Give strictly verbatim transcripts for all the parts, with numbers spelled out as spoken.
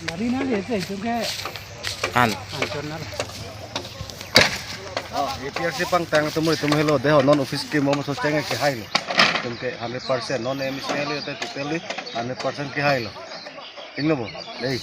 Nari nari ese itu ke an. Hancur nari. Oh, A P R C pangtang atum atum helo de ho non office ke mo Socheng ke hailo. Atum ke hundred percent non M C L te totally hundred percent ke hailo. Tinglo bo. Dei.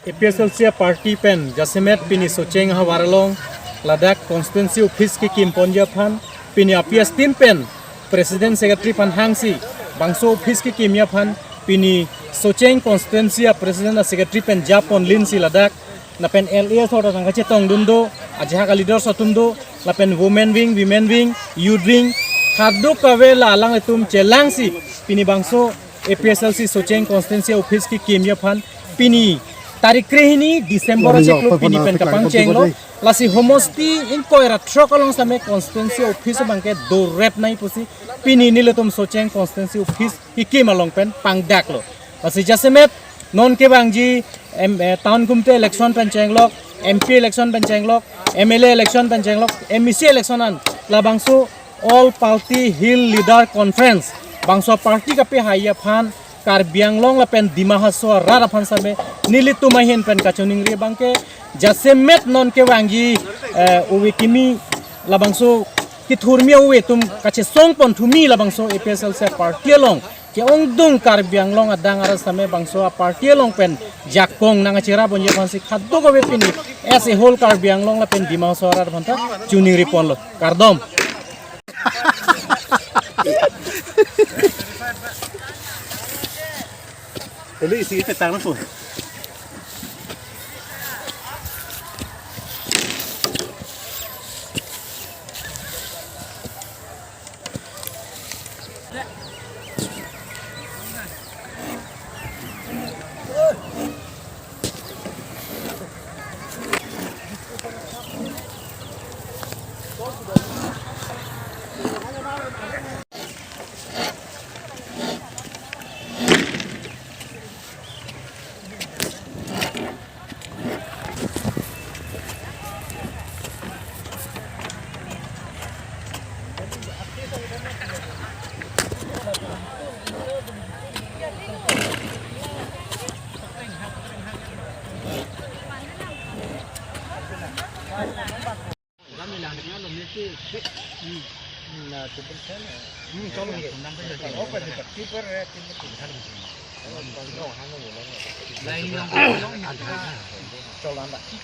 A P H L C a-party pen jasemet pini Socheng ahavar along ladak constituency office kekim ponji aphan pini a-P S team pen president secretary aphan hangsi bangso office kekimji aphan pini Socheng constituency a-president a-secretary pen japonlinsi ladak lapen L A asor ta nangkachetongdun do, ajahak a-leaders atum do, lapen women wing, women wing, youth wing, kadokave la alanglitum chelangsi pini bangso A P H L C Socheng constituency office kekimji aphan pini tarik krehini December achiklo pini pen kapangchenglo. Lasi homosti ingkoi ra throk along same constituency office abangke dorep nai pusi pini nelitum Socheng constituency office kekim along pen pangdaklo. Lasi jasemet non kevangji em, eh, town committee election pen chenglok, M P election pen chenglok, M L A election pen chenglok, M A C election an labangso all party hill leader conference bangso party kapehaiji aphan Karbi Anglong lapen Dima Hasao arat aphan same nelitum ahin pen kachiningri abangke jasemet non kevangji, eh, ove kimi labangso kethurmi ove atum kachesong ponthumi labangso A P H L C a-party along ke-ongdung Karbi Anglong adang arat same bangso a-party along pen jakong nangkachera ponji aphansi kadokave pini as a whole Karbi Anglong lapen Dima Hasao arat aphan ta chiningri ponlo. Kardom. Hello, isi kita tang langsung.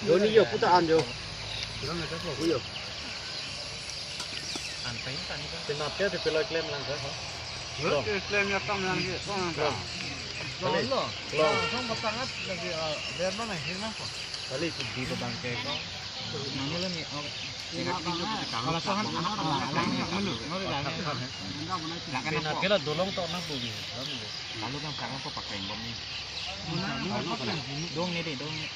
Doni yo puta an yo. Yo. Penap ya, di pela klem lang ka, ha? Klem ya, tam lang ke, tam lang ka. Lo, lo. Lo. Song patangat lagi, ah, biar mana, hilang ko. Kali itu di bangke ko. Manglo ni, oh. Kalau sohan, ah, ah, ah, ah, ah, ah. Pina kela dolong tok nang bumi. Lalu kan karang ko pakai bom ni. Dong ni deh, dong ni.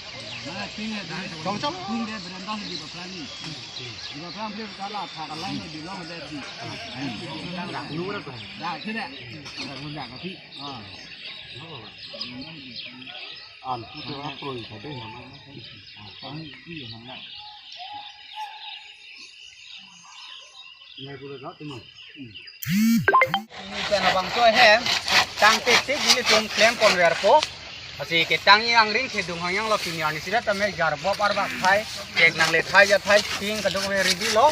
Dong cong. Dong deh berendam di bapran ni. Di bapran beli kala thak alai ni di long deh di. Dah, sini. Dah, dah, dah. Ah. An, tu apa yang tadi nama? Kamu iya nama. Pen abang to he, tang tik tik nelitum klem ponverpo. Lasi ketang angring kedung hangyang lo pini arni sida tame jarbop arbak thai, kek nangle thai ja thai, ting kadung me ready lo.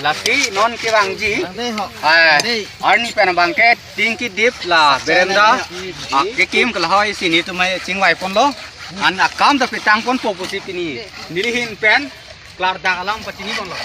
Lasi non kevangji. Eh, arni pen abang ke ting kedip la berenda. Ah, kekim kelahai si nelitum chingvai ponlo. An akam ta petang ponpo pusi pini neli ahin pen klardak alam pachini ponlo.